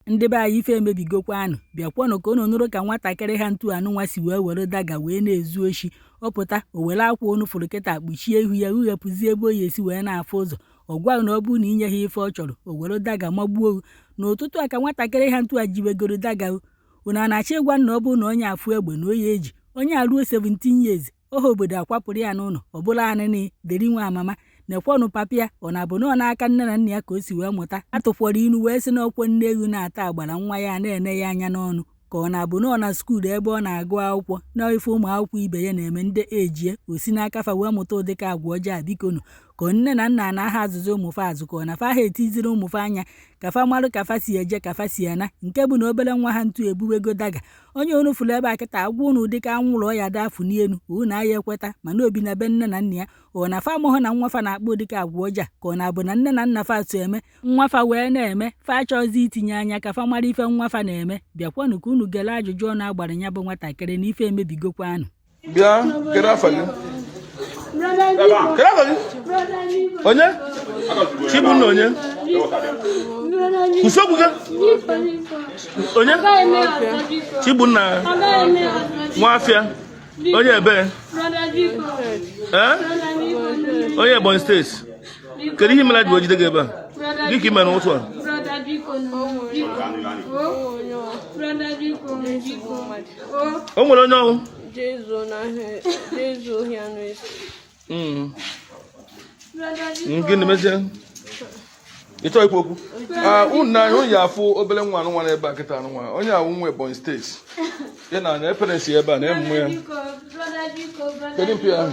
Ndị be anyị, ife emebigokwanụ. Bịakwanụ ka unu nụrụ ka nwatakịrị ha ntu anụnwa si wee were dagger wee na-ezu oshi. Ọ pụta, o were akwa unu fụrụ kịta kpuchie ihu ya, ughepụzie ebe o ya esi wee na-afụ ụzọ. Ọ gwaghị na ọ bụrụ na inye ha ife ọ chọrọ, o were dagger magbuo. N'ụtụtụ a ka nwatakịrị ha ntu a jiwegoro dagger. Unu a na-achọ ịgwa na ọ bụrụ na onye afụ egbe na oyi eji onye aruo 17 years, oha obodo akwapụrụ ya n'ụlọ. Ọ bụla anịnị deri nwa amama nekwanụ papịa. Ọ na-abụ na ọ n'aka nne na nna ya ka o si wee mụta. Atụkwara inu wee sị na ọkwọ nne ewu na-ata agbara nwa ya na-ene ya anya n'ọnụ, ka ọ na-abụ na ọ na school ebe ọ na-agụ akwụkwọ na ife ụmụ akwụkwọ ibe ya na-eme ndị ejie, o si n'aka fa wee mụta ụdịka agwa ọjọọ a. Bikonu, ka nne na nna na-aha azụzụ ụmụfa azụ, ka ọ na fa ha etiziri ụmụfa anya ka fa marụ ka fa si eje, ka fa si ana, nke bụ na obere nwa ha ntu ebuwego dagger. Onye unu fụrụ ebe a kịta agwa unu ụdịka anwụrụ ọ ya da afụ n'elu, unu aya ekweta. Mana obi na be nne na nna ya, ọ na fa amụghị na nwa fa na-akpọ ụdịka agwa ọjọọ, ka ọ na-abụ na nne na nna fa so eme nwa fa wee na-eme, fa achọghịzi itinye anya ka fa mara ife nwa fa na-eme. Bịakwanụ ka unu gele ajụjụ ọnụ agbara ya bụ nwatakịrị na ife emebigokwanụ. Bịa, kedu afa gị? Kedu afa gị? Onye Chibunna? Onye kwụsị okwu gị? Onye Chibunna Nwafịa, onye ebe? Ee, onye Ebonyi Steeti. Kedu ihe mere ji wee jide gị ebe a? Gị ka ị mere n'ụtụ a? Brother, biko, biko. Brother, biko, biko. O nwere onye ọnwụ? Jesu n'ahịa, Jesu ohi anụ esi. Brother, biko. Gịnị mezie? Ị chọghị ikwu okwu? Ah, unu na unu ya afụ obere nwa anụ nwa ebe a kịta, anụ nwa onye awụ nwa Ebonyi Steeti ya na na parents ya ebe a na emume ya. Biko, brother, biko, brother. Kedu mpi ahụ?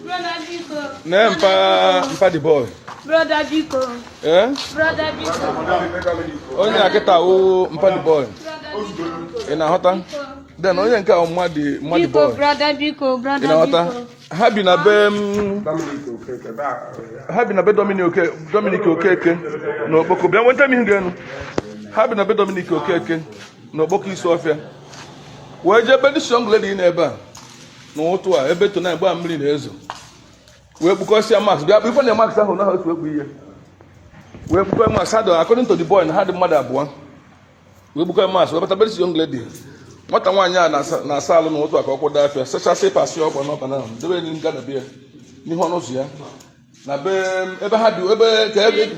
Brother, biko. Na mpa the boy. Brother, biko. Ee. Brother, biko. Onye a kịta wụ mpa the boy. Brother, biko. Ị na-aghọta? Then onye nke a mmadụ mmadụ Biko, boy. brother, biko, Ị brother, na-aghọta? biko. Ha bi na be Dominic Oke, Dominic Okeke na Okpoko. Bịa nweta m ihe ga-enu. Ha bi na be Dominic Okeke na Okpoko Isuọfịa, wee jee ebe ndị young lady na ebe a n'ụtụ a, ebe tonight mgbe a mmiri na-ezo, wee kpukọsịa mask. Bịa ife na mask ahụ na ha otu ekpu ihe wee kpukọ mask ha dị. According to the boy, na ha dị mmadụ abụọ, wee kpukọ mask, wee bata be this young lady, nwata nwaanyị a na-asa alụ n'ụtụ a, ka ọ kwado afịa, sachasị pasị ọgba n'ọba na debe nga na be ya n'ihu ọnụ ụzọ ya na be ebe ha bi, ebe ka ebe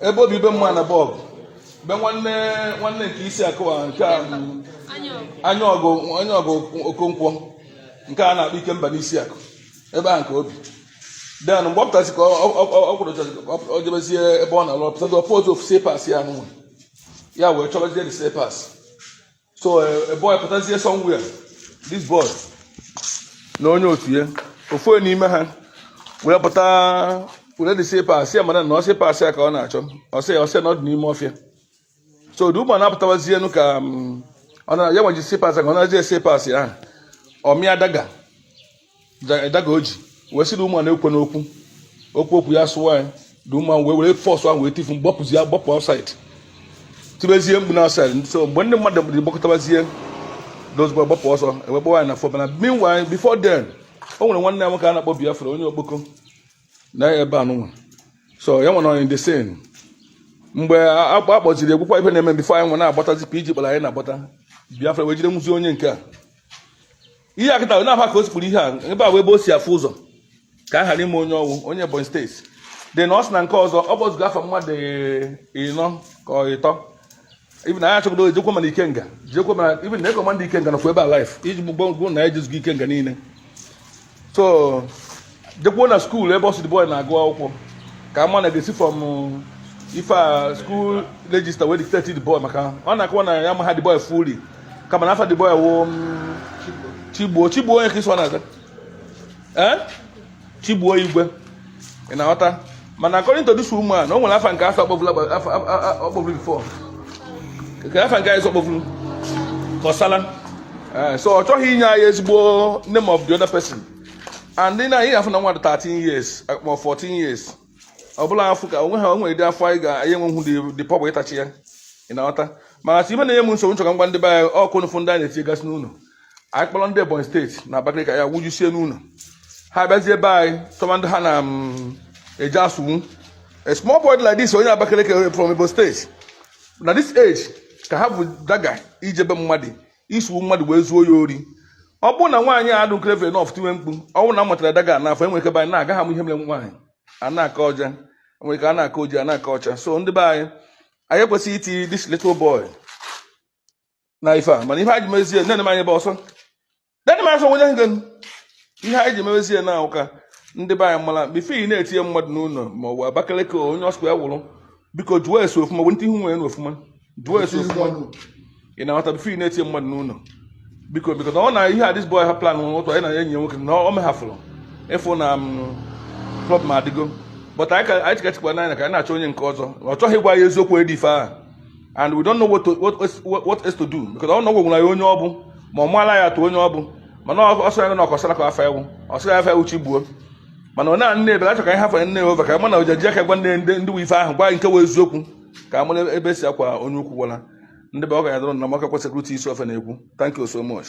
ebe obi be mma na bọọgụ be nwanne nwanne nke isi akụwa nke a, anya ọgụ, anya ọgụ Okonkwo nke a na-akpọ Ikemba n'isi akụ ebe ahụ nke obi. Then mgbe ọ pụtasị ka ọ kwadochazi ka ọ jebezie ebe ọ na-alụ, ọ pụtazi ọfụ otu ofu slippers ya anụnwa ya, wee chọbazie the slippers. So a boy pụtazie somewhere, this boy na onye otu ya, ofu onye n'ime ha wee pụta were the slippers ya, mana na ọ slippers ya ka ọ na-achọ. Ọ sị ya, ọ sị na ọ dị n'ime ọfịa. So the woman apụtawazienu ka ọ na ya nweji slippers ka ọ na-eji slippers ya, ọ mịa dagger, dagger o ji wee sị the woman na-ekwe n'okwu okwu okwu ya sụwa ya. The woman wee were force ahụ wee tifu, gbapụzi ya, gbapụ outside, tibezie mkpu na outside. So mgbe ndị mmadụ dị gbakọtabazie, those boy gbapụ ọsọ, ewee kpọwa ya na phone. Mana meanwhile, before then, o nwere nwanne ya nwoke a na-akpọ Biafra, onye Okpoko na ebe anụnwa. So ya nwe nọ in the scene mgbe akpọziri egwukwa ife na-eme. Before anyị nwe na-agbatazi PG kpara anyị na-agbata, Biafra wee jide nwụzi onye nke a. Ihe a kịta na-afa ka o sikpuru ihe a ebe a wee ebe o si afụ ụzọ ka a ghara ime onye ọwụ onye Ebonyi Steeti dị na ọ sị na nke ọzọ ọ bọzụgo afọ mmadụ ịnọ ka ọ ịtọ. Even anyị achọgodo ejekwa, mana Ikenga jekwa, mana even na ekọmandị Ikenga nọkwa ebe a life iji gbogbo na ejizugo Ikenga niile. So jekwuo na school ebe ọ sị the boy na-agụ akwụkwọ ka ama na ga-esi from ife a school register wee dictate the boy, maka ọ na-akọwa na ya amaghị the boy fully, kama na afa the boy wụ Chigbuo, Chigbuo onye ka isi ọ na-aza, ee, Chigbuo Igwe. Ị na-aghọta? Mana according to this woman, o nwere afa nke afọ akpọvụla ọkpọvụrụ before nke afa nke anyị sọ kpọvụrụ kọsala. So ọ chọghị inye anyị ezigbo name of the other person. And ndị na anyị afụ na nwa dị 13 years ma 14 years, ọ bụla afụ ka onwe ha, o nwere dị afọ anyị ga anyị enwenwu dị pọbụ ịtachi ya. Ị na-aghọta? Mana ibe na-enye m nsogbu, nchọka ngwa ndị be anyị ọkụ nụfụ ndị anyị na-etinyegasị n'ụlọ anyị, kpọrọ ndị Ebonyi Steeti na Abakaliki ya wụjusie n'ụlọ ha, bịazie ebe anyị chọba ndị ha na eje asụnwu. A small boy like this, onye Abakaliki from Ebonyi Steeti. Na this age ka ha bụ dagger ijebe mmadụ, isuwu mmadụ wee zuo ya ori. Ọ bụrụ na nwaanyị a adụ clever enough tiwe mkpu, ọ bụrụ na m matara dagger n'afọ, enwere ike be anyị na-agaghị m ihe mere nwaanyị a na-aka ọja, enwere ike a na-aka oji, a na-aka ọcha. So ndị be anyị, anyị ekwesịghị iti this little boy na ife a. Mana ihe anyị ji mezie nne m anyị ebe ọsọ nne m asọ onye nge ihe anyị ji mewezie na ụka ndị be anyị mara, before ị na-etinye mmadụ n'ụlọ ma ọ bụ Abakaliki, onye ọsụkwa ya wụrụ, biko jụọ ese ofuma, bụ ntị ihu nwere ofuma, jụọ ese ofuma. Ị na-aghọta? Before ị na-etinye mmadụ n'ụlọ, biko, biko, na ọ na ihe a this boy ha plan nwere ụtọ anyị na enyi ya nwoke na ọ mehafụrụ ịfụ na problem adịgo. But anyị ka anyị chịkachịkwa n'anya ka anyị na-achọ onye nke ọzọ. Ọ chọghị ịgwa ya eziokwu edi ife ahụ, and we don't know what is to do, because ọ nọgwụ nwere ya onye ọ bụ, ma ọ maala ya atụ onye ọ bụ. Mana ọ sọ ya na ọkọsara ka afa ewu, ọ sịrị afa ewu chigbuo. Mana ọ na nne ebe achọ ka anyị hafere nne over, ka anyị ma na ojeji aka gwa nne ndị ndị wụ ife ahụ, gwa nke wụ eziokwu, ka amara ebe esi akwa onye ukwu gwara ndị be ọ ga-adọrọ na maka kwesịrị isi ofe na-ekwu. Thank you so much.